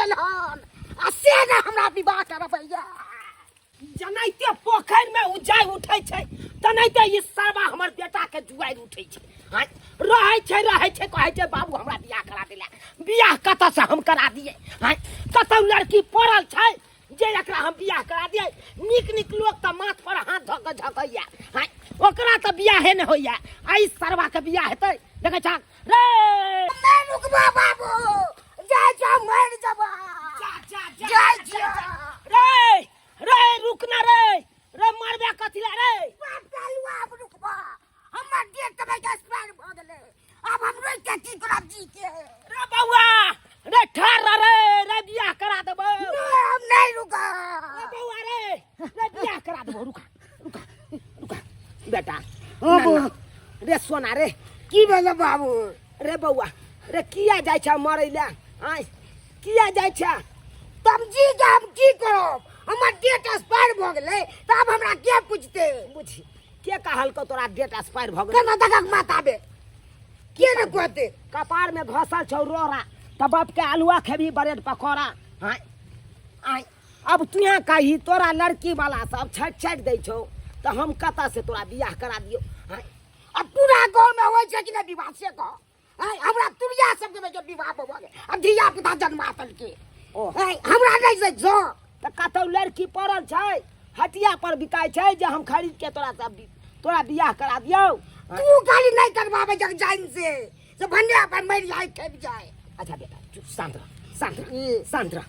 गेल हन आ से ने हमरा विवाह करबैया। जनाइते पोखरि में उजाइ उठै छै तनाइते ई सरबा हमर बेटा के जुआरि उठै छै। आँय, रहै छै रहै छै, कहै छै बाबू हमरा बियाह करा देला। बियाह कतऽ से हम करा दियै? आँय, कतौ लड़की पड़ल छै जे एकरा हम बियाह करा दियै? नीक नीक लोक तऽ माथ पर हाथ धऽ कऽ झकैया, आँय, ओकरा तऽ बियाहे नहि होइया, आ ई सरबा के बियाह हेतै? देखै छहक रे? नहि रुकबा बाबू, जाइ छौ मरि जबा। जा जा जा, जाइ जा, छियौ। जा। रे रे, रुक ना रे, रे मरबे कथी ला रे? बाप कालुआ, आब रुकबा? हमर डेट तऽ भाइ एक्सपायर भऽ गेलै, आब हम रोकि के की करब जी के? रे बौआ रे, ठार रह रे, रे बियाह करा देबौ। नहि, हम नहि रुकब। रे बौआ रे, रे बियाह करा देबौ, रुका रुका रुका बेटा। हाँ, ना, बौआ। ना। रे सोना रे। की भेलै बाबू? रे बौआ रे, किया जाइ छ मरै ले? आँय, किया जाइ छ? तब जी के हम की करब? हमर डेट एक्सपायर भऽ गेलै तऽ आब हमरा के पूछतै? बुझी के कहलकौ तोरा डेट एक्सपायर भऽ गेलै? केना दगक माता बे, के ने कहतै? कपार में घसल छौ रोड़ा, तऽ बाप के आलुआ खेबही ब्रेड पकौड़ा? आँय आँय, अब तू यहाँ कही, तोरा लड़की वाला सब छाटि छाटि दै छौ तऽ हम कतऽ से तोरा बियाह करा दियौ? आँय, आ पूरा गाँव में होइ छै कि नहि विवाह से कह? आँय, हमरा तुरिया सबके बेटे विवाह भऽ गेल आ धिया पुता जन्मा देलकै। ओ। आँय, हमरा नहि छै जो। तऽ कतौ लड़की पड़ल छै, हटिया पर बिकाइ छै, जे हम खरीद के तोरा सब तोरा बियाह करा दियौ? तू खाली नहि करबाबै जग जाइन से से भन्ने पर मरि जाय खेप जाय। अच्छा बेटा, चुप, शांत रह, शांत रह। ई। शांत रह,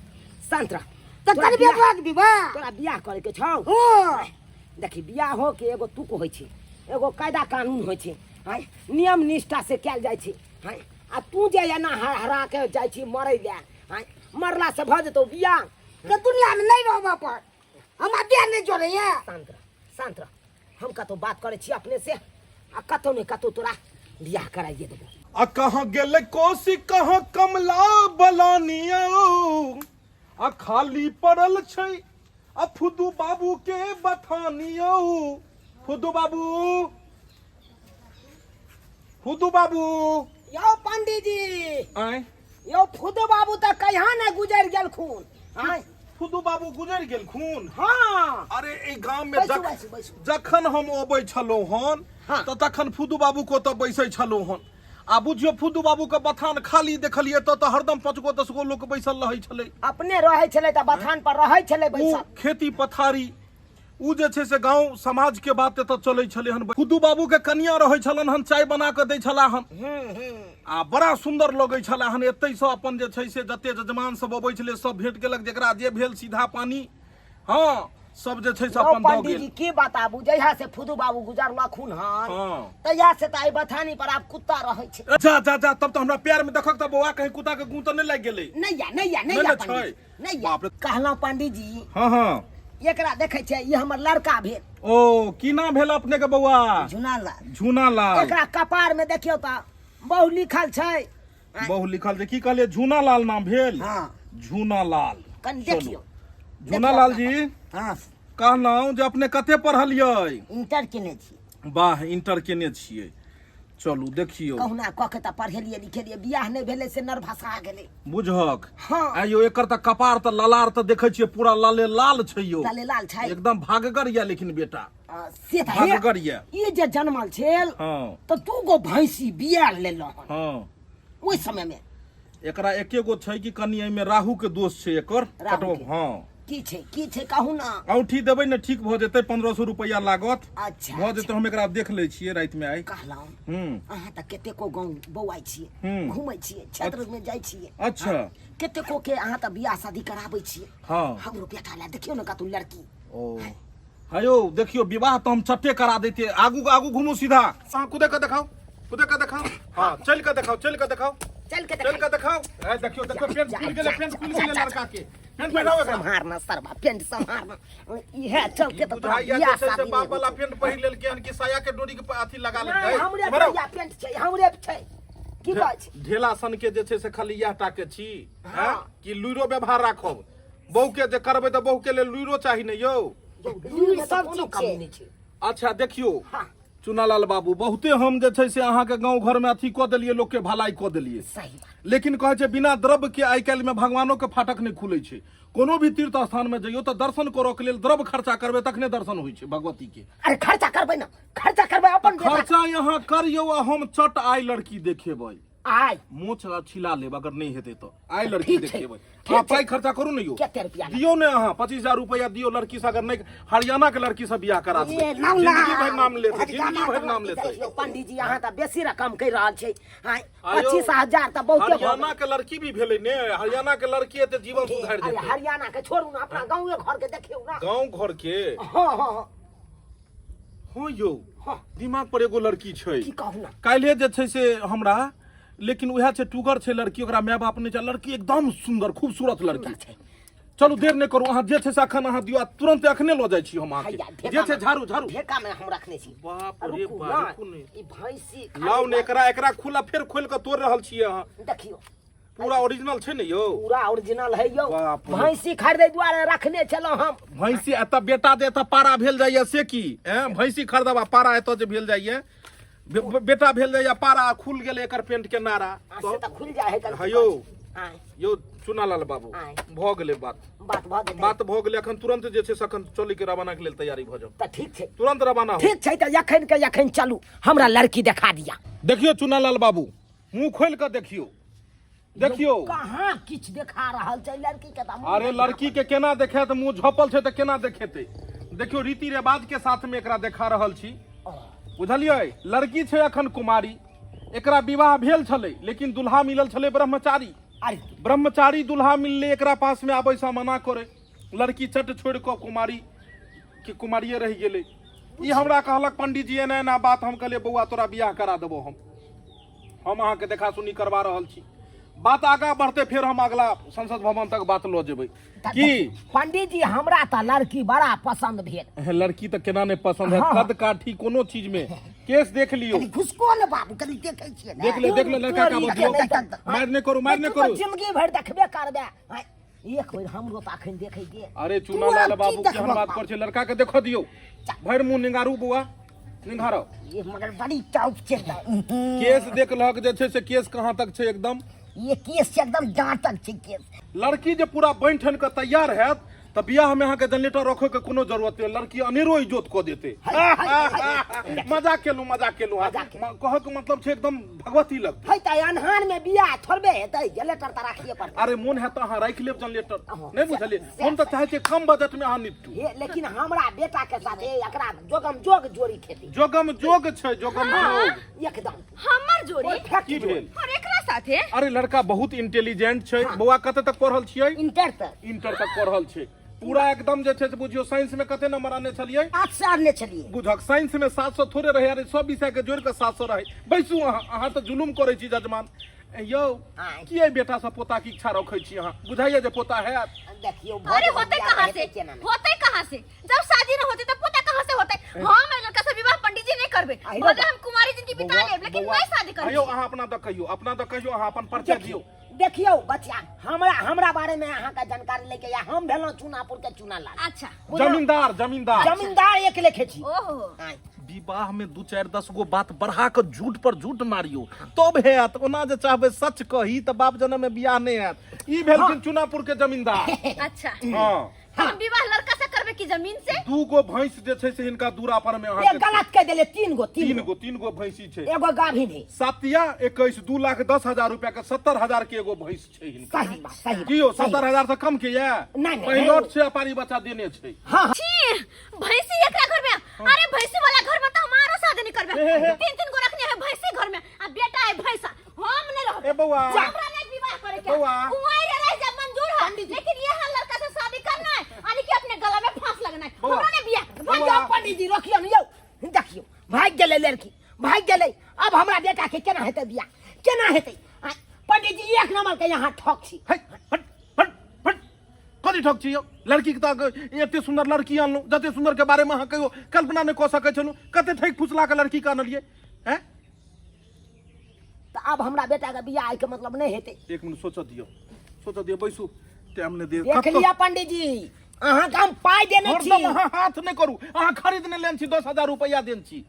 शांत रह। तऽ तोरा करबे तोरा विवाह? तोरा बियाह करे के छौ? हँ। देखी, बियाह हो के एगो तुक होइ छै, एगो कायदा कानून होइ छै, आँय, नियम निष्ठा से कयल जाइ छै। आँय, आ तू जे एना हरा के जाइ छी मरै लए, आँय, मरला से भऽ जेतौ बियाह? तऽ दुनिया में नहि रहबऽ पर हमरा देह नहि जोड़ैया। शांत रह, शांत रह, हम कतौ बात करै छी अपने से आ कतौ नहि कतौ तोरा बियाह कराइए देबो। आ कहाँ गेल कोसी, कहाँ कमला बलानिया, आ खाली पड़ल छै आ फुदू बाबू के बथानियो। फुदू बाबू, फुदू बाबू। यौ पंडीजी। आँय? यौ फुदू बाबू तऽ कहिया ने गुजरि गेलखुन? आँय? फुदू बाबू गुजरि गेलखुन? हाँ। अरे एहि गाम में बैसू, बैसू, बैसू। जखन हम अबै छलहुँ हन तऽ तखन फुदू बाबू के ओतऽ बैसै छलहुँ हन, आ बुझियौ फुदू बाबू के बथान खाली देखलियै तऽ हरदम 5 गो 10 गो लोक बैसल रहै छलै। अपने रहै छलै तऽ बथान पर रहै छलै ओ बैसल। खेती पथारी ओ जे छै से गाँव समाज के बात एतऽ चलै छलै हन। फुदू बाबू के कनिया रहै छलन हन, चाय बना कऽ दै छला हन आ बड़ा सुंदर लगै छला हन। एतै से अपन जे छै से जते जजमान सब अबै छलै सब भेट गेलक, जेकरा जे भेल सीधा पानी, हाँ, सब जे छै से यौ अपन दऽ पंडीजी गेल। की बताबू, जहिया से फुदू बाबू गुजरलखुन हन तहिया से तऽ एहि बथानी पर आब कुत्ता रहै छै। जा जा जा, तब तऽ हमरा प्यार में देखक तऽ बौआ, कहीं कुत्ता के गूं तऽ नहि लागि गेलै? नहि या, नहि या, नहि नहि या ने पंडीजी, छै। नहि या। बाप रे। कहलहुँ पंडीजी, हाँ हाँ, एकरा देखै छै, ई हमर लड़का भेल। ओ की नाम भेल अपने के बौआ? झुना लाल। झुना लाल। एकरा कपार में देखियौ तऽ बहु लिखल छै। बहु लिखल छै। की कहलियै, झुना लाल नाम भेल? हाँ। झुना लाल। कनि चलू। देखियौ। झुना लाल जी। हाँ। कहलहुँ जे अपने कते पढ़लियै? इंटर केने छी। वाह, इंटर केने छियै। चलू देखियौ। कहुना कऽ के तऽ पढ़ेलियै लिखेलियै, बियाह नहि भेलै से नर्भसा गेलै। बुझहक। हाँ। आइयो एकर तऽ कपार तऽ ललार तऽ देखै छियै पूरा लाले लाल छै यौ। लाले लाल छै। एकदम भागगर यऽ, लेकिन बेटा से तऽ हे, भागगर यऽ। ई जे जनमल छेल तऽ 2 गो भैंसी बियाह लेलहुँ हन ओहि समय में। एकरा एके गो छै कि कनि एहिमे राहु के दोष छै एकर। राहु कटबो के। हाँ। की छै, की छै कहू ना? औंठी देबै ने, ठीक भऽ जेतै, 1500 रुपैआ लागत। अच्छा, भऽ जेतै, हम एकरा देख लै छियै राति में आइ। कहलहुँ हम्म। अहाँ तऽ कतेको गाँव बौआइ छियै, घुमै छियै, क्षेत्र में जाइ छियै। अच्छा। हाँ, कतेको के अहाँ तऽ बियाह शादी कराबै छियै। हाँ। हमरो बेटा लए देखियौ ने कतौ लड़की। ओ हयो देखियौ, विवाह तऽ हम चट्टे करा दैतियै। आगू आगू घुमू सीधा। अहाँ कुदे के देखाउ, कुदे के देखाउ। हाँ, चल के देखाउ, चल के देखाउ, चल के चल के देखाउ। ए देखियौ, देखियौ, पेंट खुलि गेलै, पेंट खुलि गेलै लड़का के। पेंट पहिराउ एकरा। सम्हारना सरबा, पेंट सम्हारना। इहे चलते तऽ तोरा बुझाइया बियाह जे छै से शादी बाप नहि वाला होतौ। पेंट पहिर लेलकै हन कि साया के डोरी के अथी लगा नहि, लेलकै। हमरे बराबर। डोरिया पेंट छै, हमरे छै। की कहै छै? ढेला सन के जे छै से खाली इएह टा के छी, हाँ। हैं? कि लुइरो व्यवहार राखब? बहू के जे करबै तऽ बहू के लेल लुइरो चाही ने यौ। यौ, लुइर सब कोनो चीज कमी छै। नहि छै। अच्छा देखियौ, हाँ। चुनालाल बाबू बहुते हम जे छै से अहाँके गाँव घरमे अथी कऽ देलियै लोकके भलाई कऽ देलियै सही बात लेकिन कहै छै बिना द्रव्य के आइ काल्हिमे भगवानो के फाटक नहि खुलै छै कोनो भी तीर्थ स्थानमे जइयौ तऽ दर्शन करऽ के लेल द्रव्य खर्चा करबै तखने दर्शन होइ छै भगवती के अरे खर्चा करबै ने खर्चा करबै अपन बेटा खर्चा यहाँ करियौ आ हम चट आइ लड़की देखेबै आइ मोछ छिला लेब अगर नहि हेतै तऽ आइ लड़की ठीक छै, देखेबै ठीक अहाँ छै। पाइ खर्चा करू ने यौ कते रुपया लागत? दियौ ने अहाँ 25,000 रुपया दियौ लड़की से अगर नहि हरियाणा के लड़की से बियाह करा देबै ए, नाम ना। जिंदगी भरि नाम लेतै जिंदगी भरि नाम लेतै देखियौ, पंडीजी अहाँ तऽ बेसी रकम कहि रहल छै आँय, आयौ, 25,000 तऽ बहुते भऽ हरियाणा के लड़की भी भेलै ने हरियाणा के लड़की एते जीवन गेल। सुधारि अरे देतै हरियाणा के छोड़ू ने अपना गाँवे घर के देखियौ ना गाँव घर के हाँ हाँ हाँ हँ यौ हाँ। दिमाग पर एगो लड़की छै की कहू ना काल्हे जे छै से हमरा लेकिन उएह छै टुगर छै लड़की ओकरा माय बाप नहि छै लड़की एकदम सुंदर खूबसूरत लड़की छै चलू देर नहि करू अहाँ जे छै से अखन अहाँ दियौ आ तुरंत अखने लऽ जाइ छी हम अहाँके हैया, जे ढेका छै में- झाड़ू झाड़ू ढेका में हम रखने छी बाप रे रुकू बाप, ना, रुकू ने। ई भैंसी लाउ ने एकरा एकरा खुला फेर खोलि कऽ तोड़ रहल छियै अहाँ देखियौ पूरा ओरिजिनल छै ने यौ पूरा ओरिजिनल है यौ बाप रे। भैंसी खरीदे दुआरे रखने छलहुँ हम भैंसी एतऽ बेटा जे एतऽ पारा भेल जाइए से की एँ भैंसी खरीदब आ पारा एतऽ जे भेल जाइए बेटा भेल जाइए पारा आ खुल गेल एकर पेंट के नारा आ, से तऽ खुलि जाइ है कल हयौ। आँय, यौ चुनालाल बाबू आँय। भऽ गेलै बात बात भऽ जेतै बात भऽ गेलै अखन तुरंत जे छै से अखन चलै के रवाना के लेल तैयारी भऽ जाउ तऽ ठीक छै तुरंत रवाना हो ठीक छै तऽ एखन के एखन चलू हमरा लड़की देखा दिया देखियौ चुनालाल बाबू मुंह खोलि कऽ देखियौ देखियौ कहाँ किछु देखा रहल छै लड़की के तऽ मुँह अरे लड़की के केना देखायत मुंह झपल छै तऽ केना देखेतै देखियौ रीति रिवाज के साथ में एकरा देखा रहल छी बुझलियै लड़की छै अखन कुमारी एकरा विवाह भेल छलै लेकिन दुल्हा मिलल छलै ब्रह्मचारी अरे ब्रह्मचारी दुल्हा मिललै एकरा पास में आबै से मना करे लड़की चट छोड़ि कऽ कुमारी के कुमारिये रहि गेलै ई हमरा कहलक पंडीजी एना एना बात हम कहलियै बौआ तोरा बियाह करा देबो हम अहाँके देखा सुनी करवा रहल छी बात आगाँ बढ़तै फेर हम अगला संसद भवन तक बात लऽ जेबै की पंडीजी जी हमरा तऽ लड़की बड़ा पसंद भेल लड़की तऽ केना नहि पसंद है हाँ। कद काठी कोनो चीज में केस देख लियौ कनी घुसको ने बाबू कनी देखै छियै ने देख ले देख ले लड़का का तोरी के नहि बदलो मार नहि करू मार नहि तू तऽ करू जिंदगी भरि देखबे करबे आँय, एक बेर हमरो तऽ अखन देखै दे अरे तू चूना लाल आब की बाबू केहन देखबह बात कर छै लड़का के देखऽ दियौ भरि मुंह निंगारू बौआ निंघारो ये मगर बड़ी टॉप छै तऽ। केस देख लहक जे छै से केस कहाँ तक छै एकदम ये केस छै एकदम डाँटल छै केस लड़की जे पूरा बनि ठन के तैयार हैत तऽ बियाह में अहाँके जनरेटर रखे के कोनो जरूरत नहीं लड़की अनेरो इज्जत कऽ देते मजाक केलहुँ मजाक केलहुँ मजाक केलहुँ। कहऽ के मतलब छै एकदम भगवती लगतै है तऽ अन्हार में बियाह थोड़बे हेतै जनरेटर तऽ राखिए पड़तै अरे मोन हैत तऽ अहाँ राखि लेब जनरेटर अहाँ, नहि बुझलियै से- हम तऽ चाहै छियै कम बजट में अहाँ निपटू हे लेकिन हमरा बेटा के साथे एकरा जोगम जोग जोड़ी खेती जोगम जोग छै जोगम जोग एकदम हमर जोड़ी परफेक्ट की भेल और एकरा साथे अरे लड़का बहुत इंटेलिजेंट छै बौआ कते तक पढ़ल छियै इंटर तक इंटर तक पढ़ल छै पूरा एकदम जे छै से बुझियौ साइंस में कते नंबर आने छलियै 800 आनने छलियै बुझक साइंस में 700 थोड़े रहे अरे सब विषय के जोड़ के 700 रहे बैसू अहाँ अहाँ तऽ जुलुम करै छी जजमान यौ आँय। किए बेटा से पोता के इच्छा रखै छी अहाँ बुझाइए जे पोता हैत देखियौ अरे होते कहाँ से केना नहि। होते कहाँ से जब शादी न होते तब पोता कहाँ से होते हम ए लड़का से विवाह पंडित जी नहीं करबे आई भले बाबा। हम कुमारी जिंदगी बिता बौआ- लेब लेकिन बौआ, नहीं शादी करबे आयौ अहाँ अपना दऽ कहियौ अपना दऽ कहियौ अहाँ अपन परिचय दियौ देखियौ बच्चा हमरा हमरा बारे में अहाँके जानकारी लेके या हम भेलहुँ चूनापुर के चूना लाल अच्छा बुझलहुँ? जमींदार जमींदार जमींदार एक लेखे छी ओहो आँय। विवाह में दू चारि दस गो बात बढ़ा कऽ झूठ पर झूठ मारियो तब हैत ओना जे चाहबै सच कही तऽ बाप जनम में बियाह नहि हैत ई भेलखिन चुनापुर के जमींदार अच्छा हाँ हम विवाह लड़का से करबे की जमीन से दू गो भैंस जे छै से हिनका दूरा पर में ए अहाँके गलत कह देले तीन गो तीन गो तीन गो भैंसी छै एगो गाभिन है सातिया 21 2,10,000 रुपया के 70,000 के एगो भैंस छै हिनका सही बात सही बात, की यौ सही 70,000 से कम के ये नहीं, नहीं, पहिलोट छै अपारी बच्चा देने छै हाँ छी भैंसी एकरा घर में अरे भैंसी वाला घर में तो हमारो शादी नहीं करबे हे, हे, हे। तीन तीन गो रखने है भैंसी घर में आ बेटा है भैंसा हम नहीं रहबे ए बौआ हमरा नहीं विवाह करे के बौआ। कुंवारी रह जा मंजूर है लेकिन ये हर लड़का से शादी करना है यानी कि अपने गला में फांस लगना है बौआ। हमरा नहीं बियाह बौआ। भाग पंडित जी रोकियो ने यौ देखियो भाग गेलै लड़की भाग गेलै अब हमरा बेटा के केना हेतै बियाह केना हेतै आ, पंडित जी एक नंबर के यहाँ ठक छी है हट हट हट कथी ठक छी यौ लड़की के तऽ एते सुंदर लड़की अनलहुँ जते सुंदर के बारे में अहाँ कहियो कल्पना नहि कऽ सकै छलहुँ कते ठकि फुसला के लड़की के अनलियै हैं तऽ आब हमरा बेटा के बियाह के मतलब नहि हेतै एक मिनट सोचऽ दियौ सोचऽ दियौ बैसू टाइम नहि दियौ देख लिअ पंडित जी अहाँके हम पाइ देने छी हरदम अहाँ हाथ नहि करू अहाँ खरीद नहि लेने छी 10,000 रुपैआ देने छी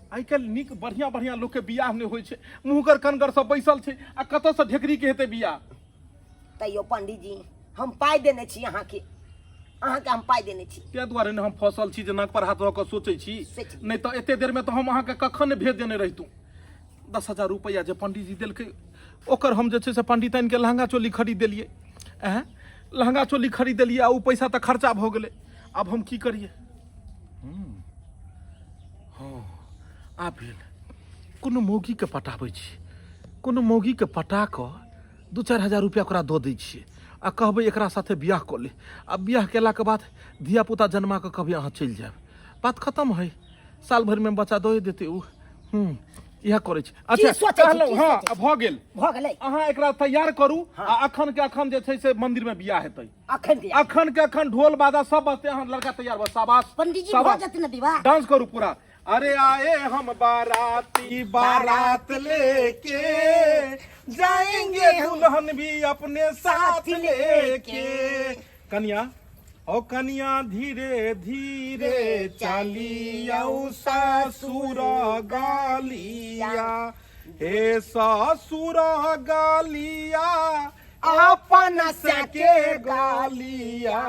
आइ काल्हि नीक बढ़िआँ बढ़िआँ लोकके बियाह नहि होइ छै, मुँहगर कनगर सब बैसल छै, आ कतऽसँ ढेकरीके हेतै बियाह? तैयो पंडीजी हम पाइ देने छी अहाँके, अहाँके हम पाइ देने छी। ताहि दुआरे ने हम फँसल छी जे नाक पर हाथ दऽ कऽ सोचै छी, नहि तऽ एते देरमे तऽ हम अहाँके कखन भेज देने रहितहुँ। 10,000 रुपैआ जे पंडीजी देलकै ओकर हम जे छै से पंडिताइनके लहंगा चोली खरीद देलियै। आँय, लहंगा चोली खरीद देलियै आ ओ पैसा तऽ खर्चा भऽ गेलै। आब हम की करियै? हँ, आब भेल कोनो मौगीके पटाबै छी, कोनो मौगीके पटा कऽ 2-4 हजार रुपैआ ओकरा दऽ दै छियै आ कहबै एकरा साथे बियाह कऽ ले, आ बियाह केलाके बाद धियापुता जन्मा कऽ कहबै अहाँ चलि जायब, बात खतम है। साल भरिमे बच्चा दऽ देतै ओ। इएह करै छी। अच्छा सोचै छी, कहलहुँ, की हँ सोचै छी? भऽ गेल, भऽ गेलै। अहाँ एकरा तैयार करू आ अखन के अखन जे छै से मंदिर में बियाह हेतै। अखन के अखन के अखन ढोल बाजा सब बजतै, अहाँ लड़का तैयार भऽ, शाबाश। पंडीजी, भऽ शाबाश। जेतै ने विवाह? डांस करू पूरा। अरे आए हम बाराती, बारात लेके जाएंगे, दुल्हन भी अपने साथ लेके। कनिया ओ कनिया धीरे धीरे चली आऊ ससुर गालिया, हे ससुर गालिया अपन सके गालिया,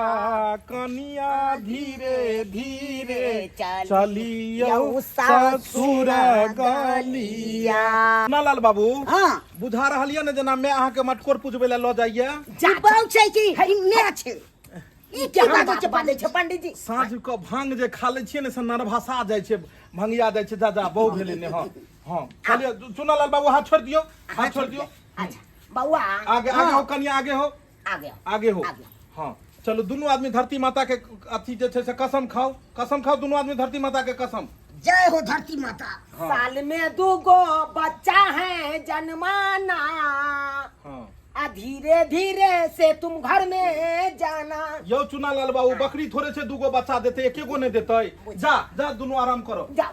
कनिया धीरे धीरे चलियौ ससुर गालिया। लाल बाबू, हाँ। बुझा रहल यऽ ने जेना मैं अहाँके मटकोर पुजबै लए लऽ जाइए? ई बाउ छै कि ई my छै? ई की केहन बाजै बात छै बाजै पंडीजी? छै पंडीजी? साँझ के भांग जे खा लै छियै ने से नरभसा जाइ छै, भंगिया जाइ छै। जा जा, बहु भेलै ने। हँ हँ, चलिए चुना लाल बाबू, हाथ छोड़ि दियौ, हाथ छोड़ि दियौ। अच्छा बौआ, आगे आगे हो कनिया, आगे हो, आगे हो, आगे हो। आगे। हाँ चलू, दुनू आदमी धरती माता के अथी जे छै से कसम खाओ, कसम खाओ दुनू आदमी धरती माता के कसम। जय हो धरती माता। हाँ। साल में दूगो बच्चा है जन्माना, हाँ। आ धीरे धीरे से तुम घर में जाना। यौ चुना लाल बाबू, बकरी थोड़े छै दूगो बच्चा देतै, एके गो नहि देतै। जा जा, दुनू आराम करो। जाओ।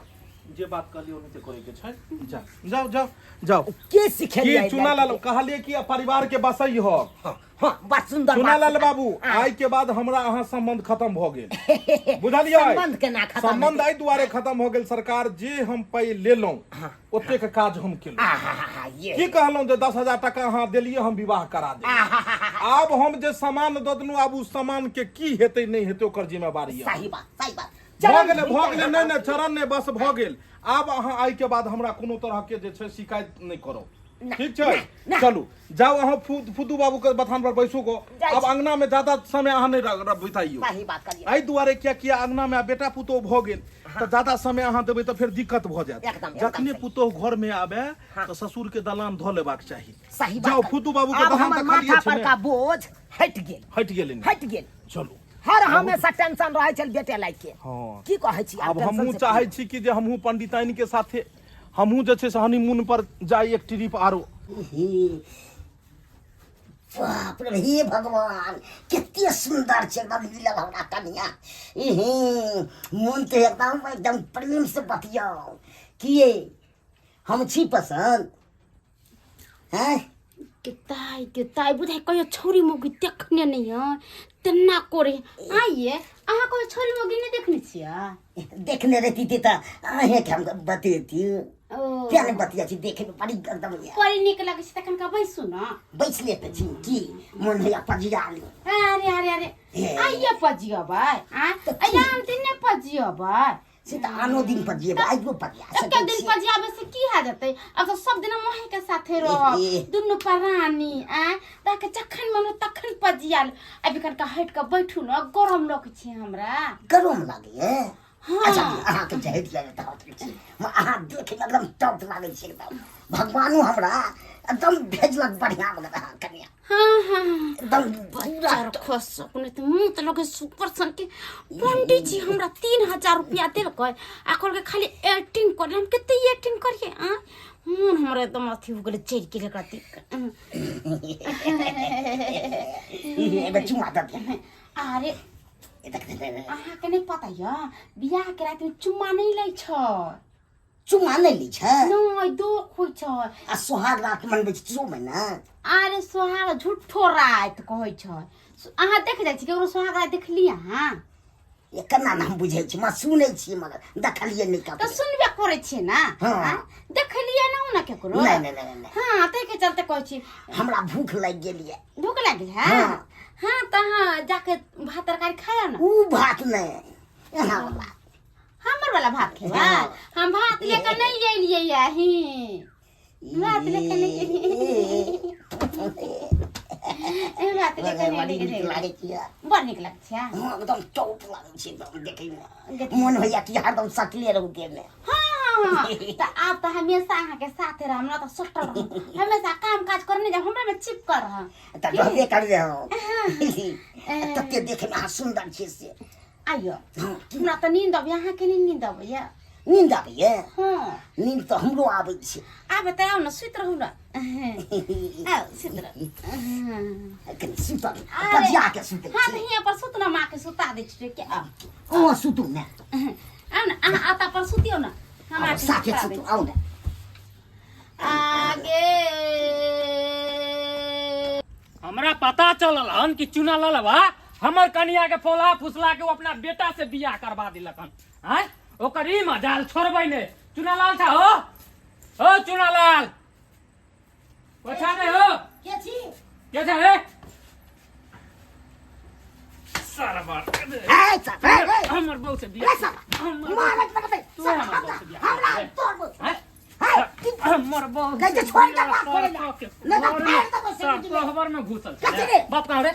जे बात कहलियै ओनाहिते करे के छै। जा जाओ जाओ जाओ। के सिखेलियै? की चुना लाल कहलियै कि परिवार के बसै हो। हाँ, बड़ सुंदर चुना बात। लाल बाबू, आइ के बाद हमरा अहाँ संबंध खत्म भऽ गेल, बुझलियै? संबंध केना खत्म संबंध हेतै? एहि दुआरे खत्म हो गेल सरकार, जे हम पाइ लेलहुँ ओतेक काज हम केलहुँ। आहाहाहा, ये की कहलहुँ जे 10,000 टाका अहाँ देलियै, हम विवाह करा देब। आब हम जे सामान दऽ देलहुँ, आब ओ सामान के की हेतै नहि हेतै ओकर जिम्मेवारी अहाँ। सही बात, सही बात। भऽ चरण गेलै, भऽ गेलै। भीतर नहि नहि, चरण नहि, बस भऽ गेल। आब अहाँ आइ के बाद हमरा कोनो तरह के जे छै शिकायत नहि करब, ठीक छै? ना। चलू जाउ अहाँ फुदू बाबू के बथान पर बैसू गो। जाइ आब छी। अंगना में ज्यादा समय अहाँ नहि बिताइयौ। सही बात करियै। एहि दुआरे किया किया अंगना में आब बेटा पुतोह भऽ गेल तऽ ज्यादा समय अहाँ देबै तऽ फेर दिक्कत भऽ जायत। एकदम, एकदम जखने सही। पुतोह घर में आबे तऽ ससुर के दलान धऽ लेबाक चाही। सही बात जाउ करियै। फुदू बाबू के आब दलान हमर तऽ खालिए माथा छै पर ने। का बोझ हटि गेल। हटि गेलै ने? हटि गेल। चलू। हर हमेशा टेंशन रहै छल बेटे लाइक के। हाँ। की कहै छी? आब टेंशन हमहूँ से चाहै छी कि जे हमहूँ पंडिताइन के साथे हमहूँ जे छै से हनीमून पर जाई एक ट्रिप आरो। हे बाप रे, हे भगवान, कते सुंदर छै एकदम मिलल हमरा कनिया। इहे मोन तऽ एकदम एकदम प्रेम से बतियाओ। किए हम छी पसंद हैं? केताई केताई बुझाइ कहियो छौरी मौगी देखने नहि है तेना करे। आइए अहाँ कहियो छौरी मौगी नहि देखने छियै? देखने रहती तऽ अहेंके हम बतेती। ओ। किया नहि बतिया छी, देखे में बड़ी एकदम ये। बड़ी नीक लगै छै। तखन का बैसू ने। बैसले तऽ छी, की मोन होइया पजिया ली। अरे अरे अरे, हे। आइए पजियबै? आँ, तऽ की? आइ आन दिन नहि पजियबै? से तऽ आनो दिन पर जेबै, आइयो पजिया एके सकै दिन छी। पजियाबै से की भए जेतै? अब तऽ सब दिन हम अहींके साथे रहब, ए। दुनू प्राणी। आँ, ताके जखन मन होत तखन पजिया ले। अभी कनिका हटि कऽ बैठू ने, गरम लगै छै हमरा। गरम लागैए? हाँ। अच्छा, अहाँके जे हटि जाए तऽ हटै छी। अहाँ देख एकदम टॉप लागै छै, एकदम भगवानो हमरा एकदम भेजलक बढ़िया बला अहाँ कन्या। हाँ हाँ हाँ। एकदम पूरा बच्चा खस सकने तऽ मुँह तऽ लगे सुपर सन के। पंडित जी हमरा 3000 रुपया देलकै आ कहलकै खाली एक्टिंग कर। हम कते एक्टिंग करिए? आ मोन हमरा एकदम अथी हो गेलै, चढ़ि गेलै एकरा देख कऽ। एगो चुमा दऽ दिअ। अरे ए देख, देख, देख। अहाँके नहि पता यऽ, बियाह के रातिमे चुम्मा नहि लै छै। चुम्मा नहि लै छै? नहि, दुख होइ छै। आ सोहाग रात मनबै छै सेहो मे ने? अरे सोहाग झूठो राति कहै छै। अहाँ देख जाइ छी केकरो सोहाग राति? देखली अहाँ? ये केना ने हम बुझै छी, मैं सुनै छी मगर देखलियै नहि तऽ ककरो। सुनबे करै छियै ने। हाँ। आँय? देखलियै ने ने केकरो? नहि नहि नहि नहि। हाँ, ताहिके चलते कहै छी। हमरा भूख लागि गेल यऽ। भूख लागि है? हाँ। हाँ, तऽ अहाँ जाके भात तरकारी खाया ने। ऊ भात नहि, एना वाला। हमर वाला भात खेबै? हाँ। हम भात लेके नहि एलियै ये ही, भात लेके नहि एलियै। ए, भात लेके नहि बड़ी एलियै। नीक लागै छै। बड़ नीक लगै छै। हाँ, एकदम टॉप लागै छै एकदम देखैमे। मोन होइया कि हरदम सटले रहू देहमे। हाँ हाँ हाँ, तऽ आब तऽ हमेशा अहाँके साथे रहब ने, तऽ सटल रहब हमेशा। काम काज करने जाब, हमरे में चिपकल रहब। तऽ रहबे करबै हम। तते देखैमे अहाँ सुन्दर छियै से। आइयो, हमरा तऽ नींद अबैया, अहाँके नहि नींद अबैया? नींद आबैया? हाँ। नींद तऽ हमरो आबै छै। आबे तऽ आउ ने, सुति रहू ने, आउ सुति रहू। कनि सुतल कजिया के सुतै हाँ, छी। तऽ हियाँ पर सुत ने, माँ के सुता दै छियै के आउ। अहाँ सुतू ने। आउ ने, अहाँ आता पर सुतियौ ने, हम आउ, आके साथे सुता दै सुतू, आउ ने। आगे। हमरा पता चलल हन कि चुना ललवा हमर कनिया के फोला फुसला के ओ अपना बेटा से बियाह करवा दिलक हन। आँय, ओकर ई मजाल छोड़बै ने। चुनालाल था हो, हो चुनालाल ओछा नहीं हो। के छी? के था रे सारा बात। ए साहब, ए, ए, हमर बहू से बियाह ए साहब, हमर मारत लगतै। तू साहब, हमर बहू से बियाह हमरा कर। तोर बहू। आँय? हे, की- हमर बहू कहै छै छोड़ि के बात करै ला। नहि तऽ फाड़ि देबौ से सर बुझि ले। तोहबर में घुसल कथी छै। रे? बाप कहाँ रे?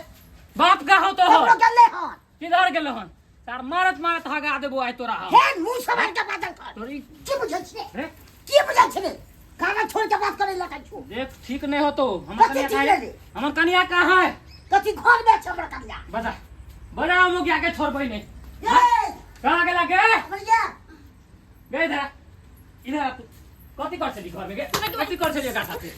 बाप कहाँ हो तोहर? हमरो गेलै हन। किधर गेलो हन? तार मारत मारत हगा देबो आइ तोरा हम। हे, मुँह सम्हारि के बाजल कर। तोरी की बुझै छियै? रे? की बुझै छियै? कागज छोड़ के बात करै लगा छु। देख, ठीक नहीं हो तो हमर कथी कनिया ठीक कहाँ है? नहीं? हमर कनिया कहाँ है? कथी घर में छै हमर कनिया। बजा बजा, हम क्या के छोड़बै नहीं। ए, कहाँ गेला के? बढ़िया। गे इधर आ, इधर आ तू। कथी कर छली घर में गे? कथी कर छली एकरा साथे?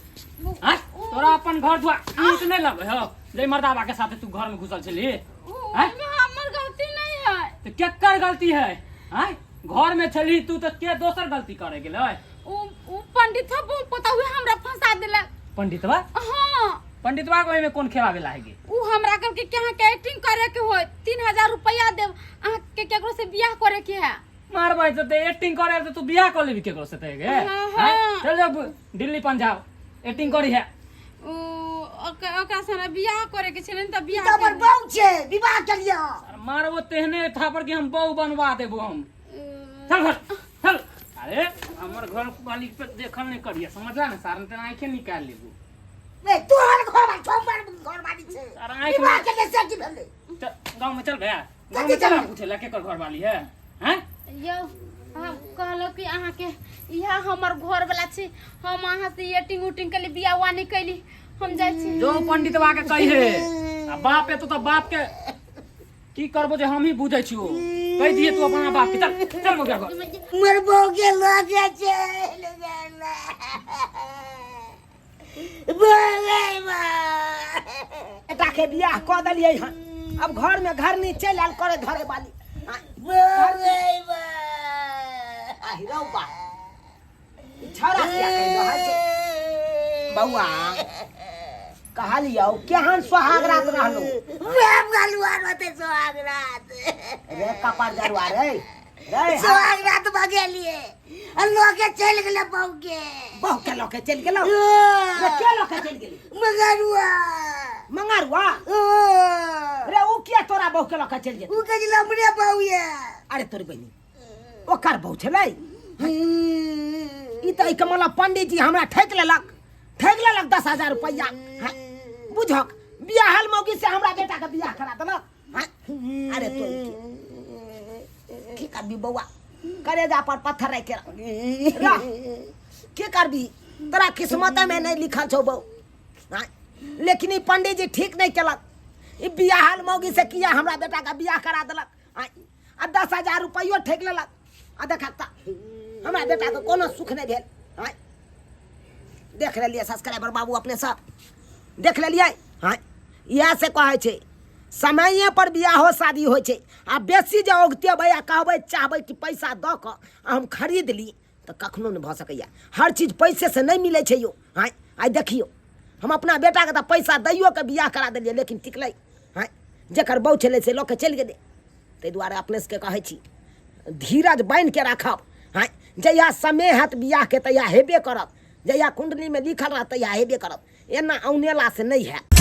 आँय? तोरा अपन घर दुआर नीक नहीं लगे हो जे मर्दाबा के साथे तू घर में घुसल छली? आँय? हमर गलती नहीं है। तो केकर गलती है? आँय, घर में छली तू तो के दोसर गलती करे गेलै? उ पंडित हो पता हुए हमरा फंसा देलक। पंडितवा? हाँ। पंडितवा के ओहिमे कोन खेला भेला है गे? उ हमरा कहलकै कि अहाँके एक्टिंग करे के होय, 3000 रुपया देब अहाँके, केकरो से बियाह करे के है। मारबै तो एक्टिंग करे तो तू बियाह कर लेबी केकरो से ते गे? हाँ, आँय? हाँ। चल जा दिल्ली पंजाब एक्टिंग करी है। उ ओकरा से हमरा बियाह करे के छै ने तऽ ई बियाह तऽ हमर कर- बहू छै, विवाह के लिए। अरे मारबो तेहने थापर कि हम बहू बनवा देबो हम। चल घर चल। अरे हमर घर वाली पे देखल नहीं करिए, समझला ने? सारन ते आंखें निकाल लेबो। ए, तोहर घर वाली छौ, हमर घर वाली छै। सारा आँखि विवाह के लिए से की भेलै? चल गाँव में चल भैया, गाँव कथी में चल। चलबै? पूछे ला केकर घर वाली है? हैं? यौ, हम कहलहुँ कि अहाँके इएह हमर घर वाला छी, हम अहाँ से एटिंग उटिंग केली, बियाह उआ नहि कैली, हम जाइ छी। जो पंडितवा के कही है आ बाप है तो बाप के की करबो जे हम ही बुझै छियो। कहि दिए तू अपना बाप के। चल चल मोगिया घर। मोर बहू के लऽ के चलि गेलै। बोलै बा। बेटा के बियाह कऽ देलियै हन, अब घर में घरनी चलि आयल करे धरे वाली। बोलै बा। आहि रौ बा, ई छौड़ा किया कहि रहल छै? बौआ, कहलियौ केहन सोहाग रात रहलो? बाप गलुआ रहतै सोहाग रात। रे कपार जरुआ रे रे। सोहाग रात भगेलिए आ लऽ के चलि गेलै बहू के। बहु के लऽ के चलि गेलौ रे? के लऽ के चलि गेली? मगरुआ। मंगारुआ रे? उ किया तोरा बहु के लऽ के चलि गेल? उ कहै छलै हमरे बहू ये। अरे तोरी बहिनी, ओकर बहु छलै ई? तऽ एहिके मतलब पंडीजी हमरा ठकि लेलक, ठकि लेलक 10,000 रुपैआ। हाँ, बुझक बियाहल मौगी से हमरा बेटाके बियाह करा देलक। हाँ, अरे तो की करबी बौआ, करेजा पर पत्थर राखि के रह, की करबी, तोरा किस्मत में नहीं लिखल छौ बौ। हाँ, लेकिन ई पंडीजी ठीक नहीं केलक। ई बियाहल मौगी से किया हमरा बेटाके बियाह करा देलक? हाँ, आ 10,000 रुपैयो ठकि लेलक। आ देखक तऽ हमरा बेटाके कोनो सुख नहि भेल। हाँ, देख लेलियै सब्सक्राइबर बाबू, अपने सब देख लेलियै। हाँ, इएह से कहै छै समये पर बियाहो शादी होइ छै। आ बेसी जे औगतेबै आ कहबै चाहबै कि पैसा दऽ कऽ आ हम खरीद ली, तऽ कखनो नहि भऽ सकैए। हर चीज पैसेसँ नहि मिलै छै यौ। हाँ, आइ देखियौ, हम अपना बेटाके तऽ पैसा दैयो के बियाह करा देलियै, लेकिन टिकलै? हाँ, जकर बहू छलै से लऽ कऽ चलि गेलै। ताहि दुआरे अपने सबके कहै छी धीरज बान्हिके राखब। हँ, जहिया समय हैत बियाहके तहिया हेबे करत, जहिया कुण्डलीमे लिखल रहत तहिया हेबे करत, एना औनेलासँ नहि हैत।